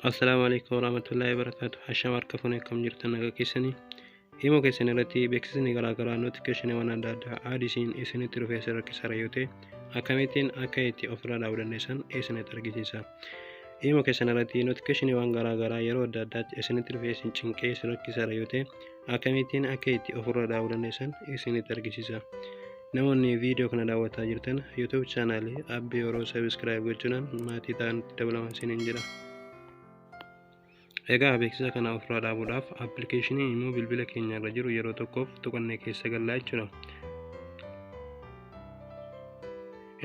Assalaamu alaikum warahmatullahi wabarakatuh. Hashama harka fuunee, akkam jirtan? Nagaa keessanii? Imo keessan irratti beeksisni garaagaraa, notificationiiwwan adda addaa aadisiin isinitti dhufee isin rakkisaara yoo ta'e, akkamittiin akka itti ofirraa dhaabuu dandeessan isinitti argisiisa. Imo keessan irratti notificationiiwwan garaagaraa yeroo adda addaatti isinitti dhufee isin cinqee isin rakkisaara yoo ta'e, akkamittiin akka itti ofirraa dhaabuu dandeessan isinitti argisiisa. Namoonni viidiyoo kana daawwataa jirtan, YouTube channelii Abbii Yeroo subscribe gochuudhaan maatii ta'anitti dabalaman isiniin jedha. Egaa beeksisa kana ofirraa dhaabuudhaaf applicationii immoo bilbila keenya irra jiru yeroo tokkoof tuqannee keessa gallaa jechuudha.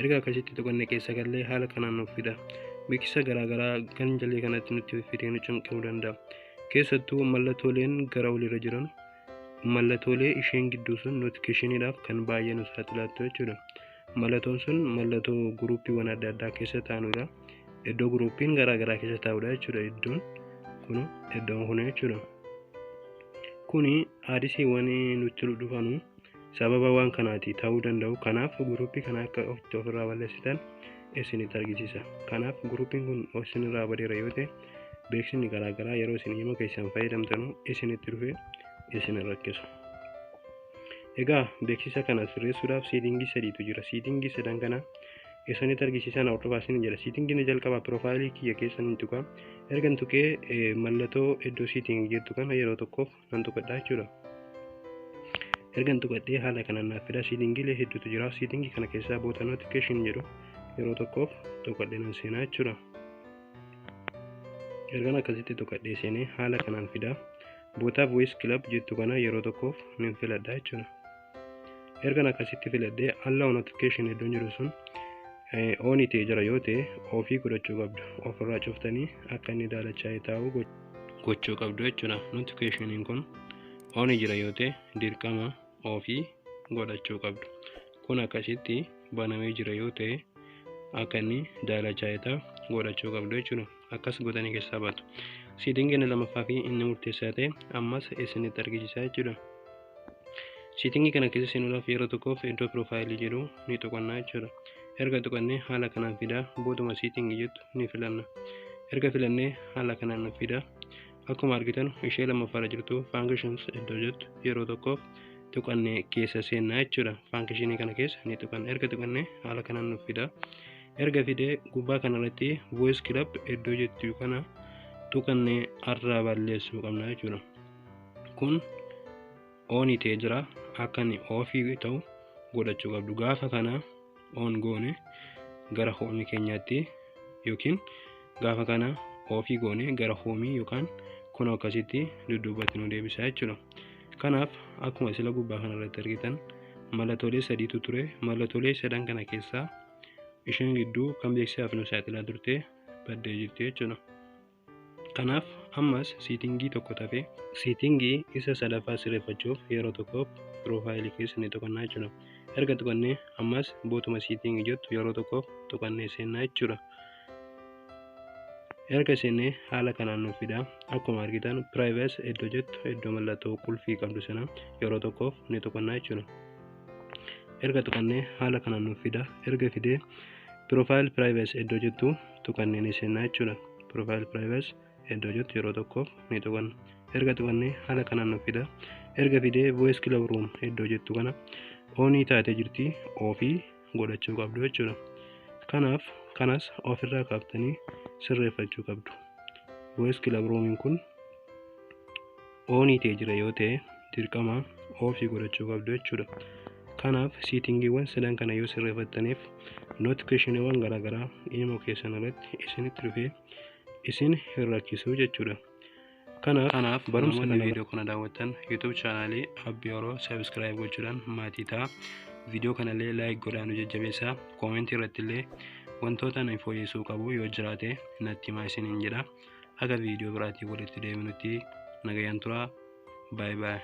Erga akkasitti tuqannee keessa gallee, haala kanaan nuuf fida. Beeksisa garaagaraa kan jalee kanatti nutti fidee nu cinquu danda'a. Keessattuu mallattooleen gara oliirra jiran, mallattoolee isheen gidduu sun notificationiidhaaf kan baay'ee nu saaxilattu jechuudha. Mallattoon sun mallattoo groupiiwwan adda addaa keessa taa'anudha. Iddoo groupiin garaagaraa keessa taa'udha jechuudha. Iddoon kun, iddoon kun jechuudha. Kuni aadisiiwwan nutti dhufanu sababa waan kanaati ta'uu danda'u. Kanaaf groupii kana akka ofitti ofirraa balleessitan isinitti argisiisa. Kanaaf groupiin kun isinirraa badeera yoo ta'e, beeksisni garaagaraa yeroo isin imo keessan fayyadamtanu isinitti dhufee isin rakkisu. Egaa beeksisa kana sirreessuudhaaf settingii sadiitu jira. Settingii sadan kana isinitti argisiisan, hordofaa isin jedha. Settingiin jalqabaa profileii kiyya keessa ni tuqa. Erga tuqee, mallattoo iddoo settingii jettu kana yeroo tokkoof nan tuqadha jechuudha. Erga tuqadhee, haala kanaan naaf fida. Settingiilee hedduutu jira. Settingii kana keessaa boota notification jedhu yeroo tokkoof tuqadhee nan seenaa jechuudha. Ergan akkasitti tuqadhee seenee, haala kanaan fida. Boota voice club jettu kana yeroo tokkoof nin filadha jechuudha. Ergan akkasitti filadhee, allow notification iddoon jiru sun onii ta'ee jira yoo ta'e, offii godhachuu qabdu. Ofirraa cuftanii akka inni daalachaa'ee taa'u gochuu qabdu jechuudha. Notificationiin kun onii jira yoo ta'e, dirqama offii godhachuu qabdu. Kun akkasitti banamee jira yoo ta'e, akka inni daalachaa'ee taa'u godhachuu qabdu jechuudha. Akkas gootanii keessaa baatu. Settingii inni lammaffaa fi inni murteessaa ta'e ammas isinitti argisiisaa jechuudha. Settingii kana keessa seenuudhaaf yeroo tokkoof iddoo profileii jedhu ni tuqannaa jechuudha. Erga tuqannee, haala kanaan fidaa, bootuma settingii jettu ni filanna. Erga filannee, haala kanaan nu fida. Akkuma argitan, ishee lammaffaarra jirtu functions iddoo jettu yeroo tokkoof tuqannee keessa seennaa jechuudha. Functionii kana keessa ni tuqanna. Erga tuqannee, haala kanaan nu fida. Erga fidee, gubbaa kanarratti voice club iddoo jettu kana tuqannee irraa balleessuu qabna jechuudha. Kun onii ta'ee jira, akka inni offii ta'u godhachuu qabdu. Gaafa kana on goone gara homeii keenyaatti, yookiin gaafa kana offii goone gara homeii yookaan kun akkasitti dudduubatti nu deebisa jechuudha. Kanaaf akkuma sila gubbaa kanarratti argitan, mallattoolee sadiitu ture. Mallattoolee sadan kana keessaa isheen gidduu kan beeksisaaf nu saaxilaa turte baddee jirti jechuudha. Kanaaf ammas settingii tokko tafe. Settingii isa sadaffaa sirreeffachuuf yeroo tokkoof profileii keessa ni tuqannaa jechuudha. Erga tuqannee, ammas bootuma settingii jettu yeroo tokkoof tuqannee seennaa jechuudha. Erga seennee, haala kanaan nuuf fida. Akkuma argitan, privacy iddoo jettu, iddoo mallattoo qulfii qabdu sana yeroo tokkoof ni tuqannaa jechuudha. Erga tuqannee, haala kanaan nuuf fida. Erga fidee, profile privacy iddoo jettu tuqannee ni seennaa jechuudha. Profile privacy iddoo jettu yeroo tokkoof ni tuqanna. Erga tuqannee, haala kanaan nuuf fida. Erga fidee, voice club room iddoo jettu kana onii taatee jirti, offii godhachuu qabdu jechuudha. Kanaaf kanas ofirraa kaaftanii sirreeffachuu qabdu. Voice club roomiin kun onii ta'ee jira yoo ta'e, dirqama offii godhachuu qabdu jechuudha. Kanaaf settingiiwwan sadan kana yoo sirreeffattaniif, notificationiiwwan garaagaraa imo keessan irratti isinitti dhufee isin hin rakkisuu jechuudha. Kanaaf barumsa kana, viidiyoo kana daawwattan, YouTube channelii Abbii Yeroo subscribe gochuudhaan maatii ta'a. Viidiyoo kanallee like godhaa nu jajjabeessaa. Commentii irratti illee wantoota ani fooyyessuu qabu yoo jiraate natti himaa isiniin jedha. Haga viidiyoo biraatiin walitti deebinutti nagayaan turaa. Baay'ee baay'ee.